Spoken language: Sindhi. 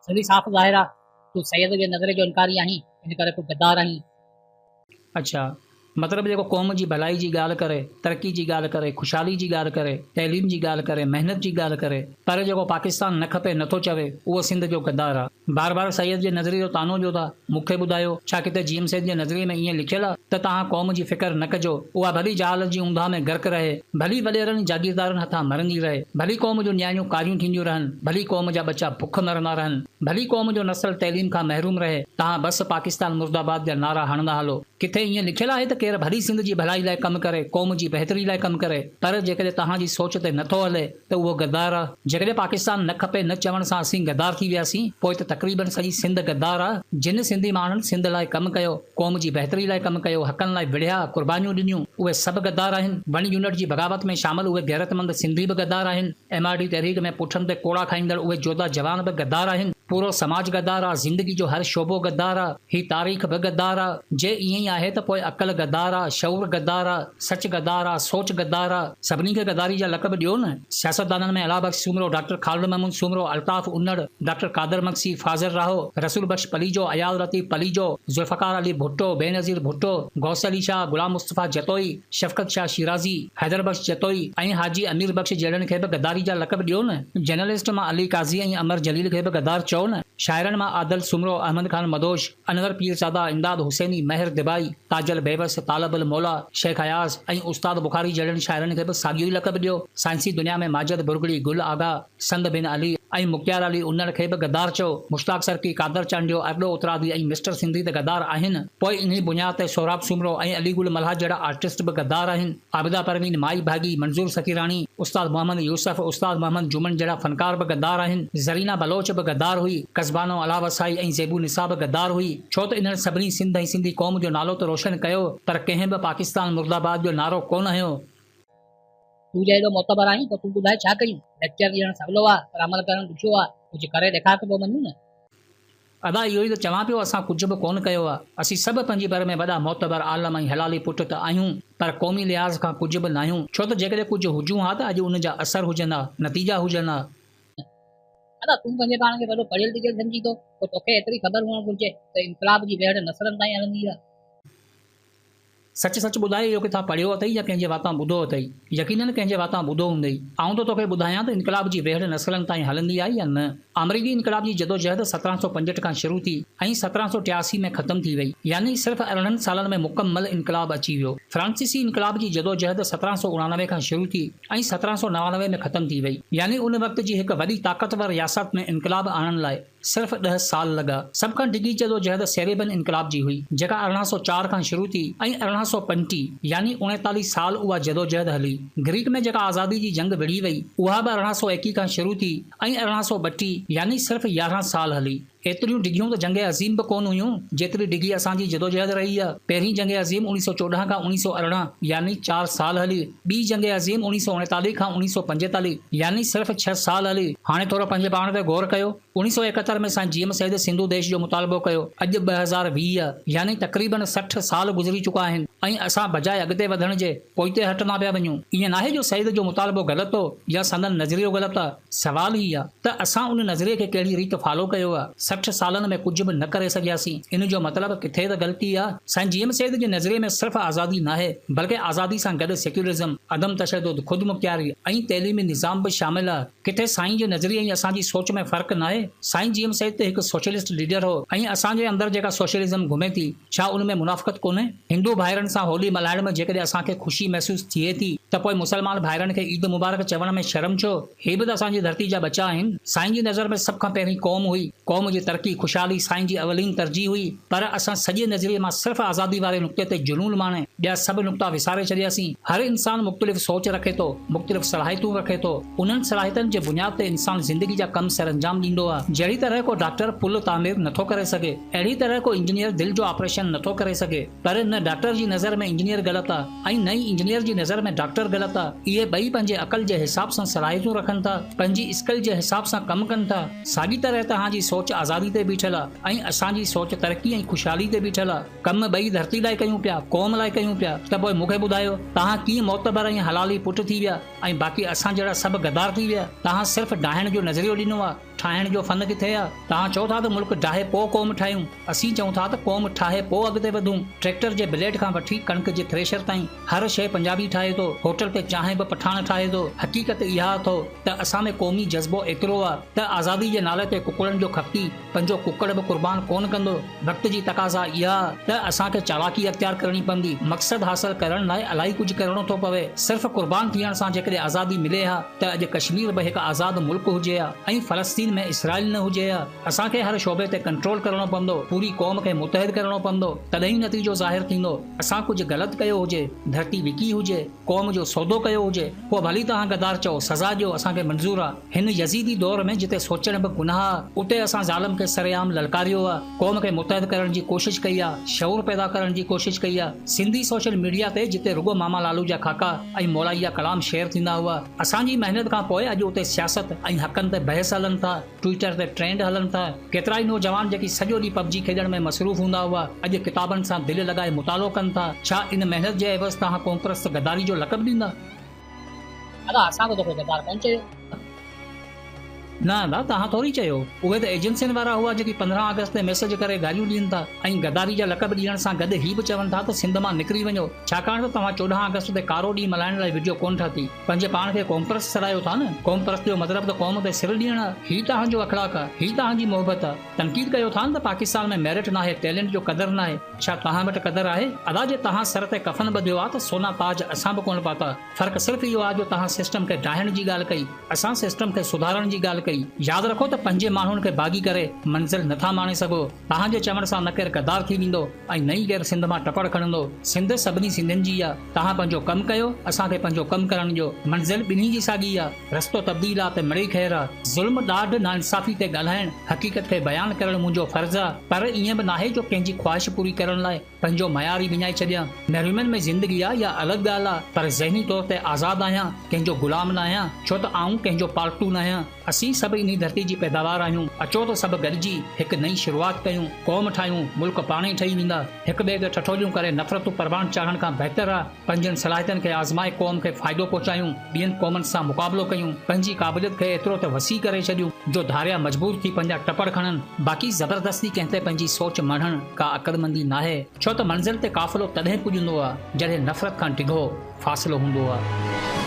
سڌي صاف ظاهر آ تون سيد جي نظريي جو انڪاري آهين ان ڪري تون غدار آهين. اڇا مطلب جيڪو قوم جي ڀلائي جي ڳالهه ڪري، ترقي جي ڳالهه ڪري، خوشحالي جي ڳالهه ڪري، تعليم جي ڳالهه ڪري، محنت جي ڳالهه ڪري پر جيڪو پاڪستان نه کپي نه ٿو چوي اهو سنڌ جو غدار آ. بار بار سيد جي نظريي جو طعنو ڏيو ٿا، مون کي ٻڌايو ڇا ڪٿي جي ايم سيد جي نظريي ۾ ائين لکيل آ ته توهان قوم جي فڪر نه ڪجو، اها ڀلي جهالت جي اونداهه ۾ غرق رهي، ڀلي وڏيرن جاگيردارن هٿان مرندي رهي، ڀلي قوم جون نياڻيون ڪاريون ٿينديون رهن، ڀلي قوم جا ٻچا بک مرندا رهن، ڀلي قوم جو نسل تعليم کان محروم رهي، توهان بس پاڪستان مرده باد جا نعرا هڻندا هلو. ڪٿي ائين لکيل آهي ته ڪير ڀلي سنڌ جي ڀلائي لاء ڪم ڪري، قوم جي بهتري لاء ڪم ڪري، پر جيڪڏهن توهان جي سوچ تي نه ٿو هلي ته اهو غدار آ. جيڪڏهن پاڪستان نه کپي نه چوڻ سان اسين غدار ٿي وياسين، پوء ته تقريبن سڄي سنڌ غدار آ. جن سنڌي ماڻهن سنڌ لاء ڪم ڪيو، قوم جي بهتري لاء ڪم ڪيو، حقن لاء وڙهيا، قربانيون ڏنيون، اهي سڀ غدار آهن. ون يونٽ جي بغاوت ۾ شامل اهي غيرتمند سنڌي به غدار آهن. ايم آر ڊي تحريڪ ۾ پٺن تي ڪوڙا کائيندڙ اهي جوڌا جوان به غدار آهن. پورو سماج غدار آ، زندگي جو هر شعبو غدار آ، هي تاريخ به غدار آ، جي ائين ئي آهي ته پوء عقل غدار آ، شعور غدار آ، سچ غدار آ، سوچ غدار آ، سڀني کي غداري جا لقب ڏيو نه. سياستدانن ۾ الهه بخش سومرو، ڊاڪٽر خالد محمود سومرو، الطاف انڙ، ڊاڪٽر قادر مگسي، فاضل راهو، رسول بخش پليجو، اياز لطيف پليجو، ذوالفقار علي ڀٽو، بينظير ڀٽو، غوث علي شاهه، غلام مصطفيٰ جتوئي، شفقت شاهه شيرازي، حيدر بخش جتوئي ۽ حاجي امير بخش جهڙن کي به غداري جا لقب ڏيو نه. جرنلسٽ مان علي قاضي ۽ امر جليل کي به غدار چئو نه. شاعرن مان عادل سومرو، احمد خان مدهوش، انور پيرزاده، امداد حسيني، مهر دبائي، تاجل بيوس، طالب الموليٰ، شيخ اياز ۽ استاد بخاري جهڙن شاعرن کي به ساڳيو ئي لقب ڏيو. سائنسي دنيا ۾ ماجد ڀرڳڙي، گل آغا، سند بن علي ۽ مختيار علي انڙ کي به غدار چئو. مشتاق سرڪي، قادر چانڊيو، ارڏو اترادي ۽ مسٽر سنڌي ته غدار آهن. پوء انهي بنياد تي سهراب سومرو ۽ علي گل ملاح جهڙا آرٽسٽ به غدار آهن. عابده پروين، مائي ڀاڳي، منظور سخيراڻي، استاد محمد يوسف، استاد محمد جمن جهڙا فنڪار به غدار آهن. زرينا بلوچ به غدار هئي. قصبانو الله وسائي ۽ زيبو نساء به غدار هئي. ڇو ته انهن سڀني سنڌ ۽ سنڌي قوم جو نالو ته روشن ڪيو پر ڪنهن به پاڪستان مرده باد جو نعرو ڪونه هنيو. تون جي ايڏو معتبر آهين ته تون ٻڌاء ڇا ڪيون؟ ليڪچر ڏيڻ سولو آ پر عمل ڪرڻ ڏکيو آ، ڪجهه ڪري ڏيکار ته پوء مڃون نه. ادا اهو ئي ته چوان پيو اسان ڪجهه به ڪونه ڪيو آ، اسين سڀ پنهنجي ڀر ۾ وڏا معتبر عالم ۽ حلالي پٽ ته آهيون پر قومي لحاظ کان ڪجهه به ناهيون، ڇو ته جيڪڏهن ڪجهه هجون ها ته اڄ ان جا اثر هجن ها، نتيجا هجن ها. ادا تون پنهنجي پاڻ کي وڏو پڙهيل لکيل سمجهين ٿو، پوء توکي ايتري خبر هئڻ گهرجي ته انقلاب جي ويڙهه نسلن تائين هلندي آ. سچ سچ ٻڌاء اهو ڪٿان پڙهيو اٿئي يا ڪنهن جي واتان ٻڌو اٿئي؟ يقينن ڪنهن جي واتان ٻڌو هوندئي. آئون ٿو توکي ٻڌايان ته انقلاب جي ويڙهه نسلن تائين هلندي آئي يا نه؟ آمريڪي انقلاب جي جدوجهد 1765 کان شروع ٿي ۽ 1783 ۾ ختم ٿي وئي. يعني صرف 18 سالن ۾ مڪمل انقلاب اچي ويو. فرانسيسي انقلاب جي جدوجهد 1789 کان شروع ٿي ۽ 1799 ۾ ختم ٿي وئي. يعني ان وقت جي هڪ وڏي طاقتور رياست ۾ انقلاب آڻڻ لاء صرف ڏهه سال لڳا. سڀ کان ڊگهي جدوجهد سيريبن انقلاب جي هئي، جيڪا 1804 کان شروع ٿي ۽ 1835 يعني 39 سال اها جدوجهد هلي. گريڪ ۾ جيڪا آزادي جي جنگ وڙهي وئي، اها به 1821 کان شروع ٿي ۽ 1832 يعني صرف 11 سال هلي. ايتريون ڊگهيون ته جنگ عظيم به ڪونه هيون، جيتري ڊگهي اسان جي جدوجهد رهي آ. پهرين جنگ عظيم 1914 کان 1918 يعني چار سال هلي. ٻي جنگ عظيم 1939 کان 1945 يعني صرف ڇهه سال هلي. هاڻي ٿورو پنهنجي پاڻ تي غور ڪيو. 1971 ۾ سائين جي ايم سيد سنڌو ديش جو مطالبو ڪيو. اڄ 2020 يعني تقريبن 60 سال گذري چڪا آهن ۽ اسان بجاء اڳتي وڌڻ جي پوئتي هٽندا پيا وڃون. ائين ناهي جو سيد جو مطالبو غلط هو يا سندن نظريو غلط آ. سوال هي آ ته اسان ان نظريي کي ڪهڙي ريت فالو ڪيو آ. 60 سالن ۾ ڪجهه به نه ڪري سگهياسين. ان جو مطلب ڪٿي ته غلطي آ. سائين جي ايم سيد جي نظريي ۾ صرف آزادي ناهي بلڪه آزادي سان گڏ سيڪيولرزم، عدم تشدد، خودمختياري ۽ تعليمي نظام به شامل آ. ڪٿي سائين جي نظريي ۽ اسان جي سوچ ۾ فرق ناهي؟ سائين جي ايم سيد ته هڪ سوشلسٽ ليڊر هو ۽ اسان جي اندر جيڪا سوشلزم گهمي ٿي، ڇا ان ۾ منافقت ڪونهي؟ هندو ڀائرن سان هولي ملهائڻ ۾ جيڪڏهن اسان کي خوشي محسوس ٿئي ٿي ته پوء مسلمان ڀائرن کي عيد مبارڪ چوڻ ۾ شرم ڇو؟ هي به ته اسان جي ڌرتي جا ٻچا آهن. سائين جي نظر ۾ سڀ کان پهرين قوم هئي. قوم جي ترقي، خوشحالي سائين جي اولين ترجيح هئي. پر اسان سڄي نظريي مان صرف آزادي واري نقطي تي جنون ماڻي ٻيا سڀ نقطا وساري ڇڏياسين. هر انسان مختلف سوچ رکي ٿو، مختلف صلاحيتون رکي ٿو. انهن صلاحيتن جي بنياد تي انسان زندگي جا ڪم سرانجام ڏيندو آهي. جهڙي طرح ڪو ڊاڪٽر پل تعمير نٿو ڪري سگهي، اهڙي طرح ڪو انجنيئر دل جو آپريشن نٿو ڪري سگهي. پر نه ڊاڪٽر جي نظر ۾ انجنيئر غلط آ ۽ نه ئي انجنيئر جي نظر ۾ ڊاڪٽر غلط آ. اهي ٻئي پنهنجي عقل جي حساب سان صلاحيتون رکن ٿا، پنهنجي اسڪل جي حساب سان ڪم ڪن ٿا. ساڳي طرح توهان جي سوچ آزادي تي بيٺل آ ۽ اسان جي سوچ ترقي ۽ خوشحالي تي بيٺل آ. ڪم ٻئي ڌرتي لاء ڪيون پيا، قوم لاء ڪيون پيا ته پوء مون کي ٻڌايو توهان ڪيئن معتبر ۽ حلالي پٽ ٿي ويا ۽ باقي اسان جهڙا سڀ غدار ٿي ويا. توهان صرف ڊاهڻ جو نظريو ڏنو آ. ٺاهڻ جو فن ڪٿي آ؟ توهان چئو ٿا ته ملڪ ڊاهي پوء قوم ٺاهيون. اسين چئون ٿا ته قوم ٺاهي پوء اڳتي وڌون. ٽريڪٽر جي بليڊ کان وٺي ڪڻڪ جي ٿريشر تائين هر شيء پنجابي ٺاهي ٿو. هوٽل تي چانهه به پٺاڻ ٺاهي ٿو. حقيقت اها اٿو ته اسان ۾ قومي جذبو ايترو آ ته آزادي جي نالي تي ڪڪڙن جو کپتي پنهنجو ڪڪڙ به قربان ڪونه ڪندو. وقت جي تقاضا اها آ ته اسان کي چالاڪي اختيار ڪرڻي پوندي. مقصد حاصل ڪرڻ لاء الائي ڪجهه ڪرڻو ٿو پوي. صرف قربان ٿيڻ سان جيڪڏهن آزادي ملي ها ته اڄ ڪشمير به هڪ آزاد ملڪ هجي ها ۽ فلسطين ۾ اسرائيل نه هجي ها. اسان کي هر شعبي تي ڪنٽرول ڪرڻو پوندو، پوري قوم کي متحد ڪرڻو پوندو، تڏهن ئي نتيجو ظاهر ٿيندو. اسان ڪجهه غلط ڪيو هجي، ڌرتي وڪي هجي، قوم جو سودو ڪيو هجي، پوء ڀلي توهان غدار چئو، سزا ڏيو، اسان کي منظور آ. هن يزيدي دور ۾ جتي سوچڻ به گناهه آ، اتي اسان ظالم کي سرعام للڪاريو آ، قوم کي متحد ڪرڻ جي ڪوشش ڪئي آ، شعور پيدا ڪرڻ جي ڪوشش ڪئي آ. سنڌي سوشل ميڊيا تي جتي رڳو ماما لالو جا خاڪا ۽ مولائي جا ڪلام شيئر ٿيندا هئا، اسان جي محنت کان پوء اڄ اتي سياست ۽ حقن تي بحث هلن ٿا، ٽوئيٽر تي ٽرينڊ هلن ٿا. ڪيترائي نوجوان جيڪي سڄو ڏينهن پب جي کيڏڻ ۾ مصروف هوندا هئا، اڄ ڪتابن سان دل لڳائي مطالعو ڪن ٿا. ڇا ان محنت جي عيوض توهان قومپرست غداري جو لقب ڏيندا؟ ادا اسان ته توکي غدار ڪونه چيو. نه ادا توهان ٿوري چيو. اهي ته ايجنسين وارا هئا جيڪي 15 آگسٽ تي ميسيج ڪري گاريون ڏين ٿا ۽ غداري جا لقب ڏيڻ سان گڏ هي به چون ٿا ته سنڌ مان نڪري وڃو ڇاڪاڻ ته توهان 14 آگسٽ تي ڪارو ڏينهن ملهائڻ لاء وڊيو ڪونه ٺاهي. پنهنجي پاڻ کي قومپرست سڏايو ٿا نه؟ قومپرست جو مطلب ته قوم تي سر ڏيڻ آ. هي توهان جو اخلاق آ. هي توهان جي محبت آ. تنقيد ڪيو ٿا نه ته پاڪستان ۾ ميرٽ ناهي، ٽيلنٽ جو قدر ناهي. ڇا توهان وٽ قدر آهي؟ ادا جي توهان سر تي ڪفن ٻڌيو آ ته سونا تاج اسان به ڪونه پاتا. فرق صرف اهو آ جو توهان سسٽم کي ڊاهڻ جي ڳالهه ڪئي. اسان سسٽم کي سڌارڻ جي ڳالهه ڪئي. ياد رکو ته پنهنجي ماڻهن کي باغي ڪري منزل نٿا ماڻي سگهو. توهان جي چوڻ سان نه ڪير غدار ٿي ويندو ۽ نه ئي ڪير سنڌ مان ٽپڙ کڻندو. سنڌ سڀني سنڌين جي آ. توهان پنهنجو ڪم ڪيو، اسان کي پنهنجو ڪم ڪرڻ ڏيو. منزل ٻنهي جي ساڳي آ. رستو تبديل آ ته مڙئي خير آ. ظلم، ڏاڍ، ناانصافي تي ڳالهائڻ، حقيقت کي بيان ڪرڻ منهنجو فرض آ. پر ائين به ناهي جو ڪنهن جي خواهش پوري ڪرڻ لاء پنهنجو معيار ئي وڃائي ڇڏيان. محرومين ۾ زندگي آ اها الڳ ڳالهه آ، پر ذهني طور تي آزاد آهيان، ڪنهن جو غلام ناهيان، ڇو ته آئون ڪنهن جو پالتو ناهيان. اسين سڀ انهي ڌرتي جي پيداوار آهيون، اچو ته سڀ گڏجي هڪ نئين شروعات ڪيون، قوم ٺاهيون، ملڪ پاڻهي ٺهي ويندا. هڪ ٻئي تي ٺٺوليون ڪري نفرتون پروان چاڙهڻ کان بهتر آ پنهنجين صلاحيتن کي آزمائي قوم کي فائدو پهچايون، ٻين قومن سان مقابلو ڪيون، پنهنجي قابليت کي ايترو ته وسيع ڪري ڇڏيون جو ڌاريا مجبور ٿي پنهنجا ٽپڙ کڻن. باقي زبردستي ڪنهن تي پنهنجي سوچ مڙهڻ ڪا عقلمندي ناهي، ڇو ته منزل تي قافلو تڏهن پڄندو آ جڏهن نفرت کان ڊگهو فاصلو هوندو آ.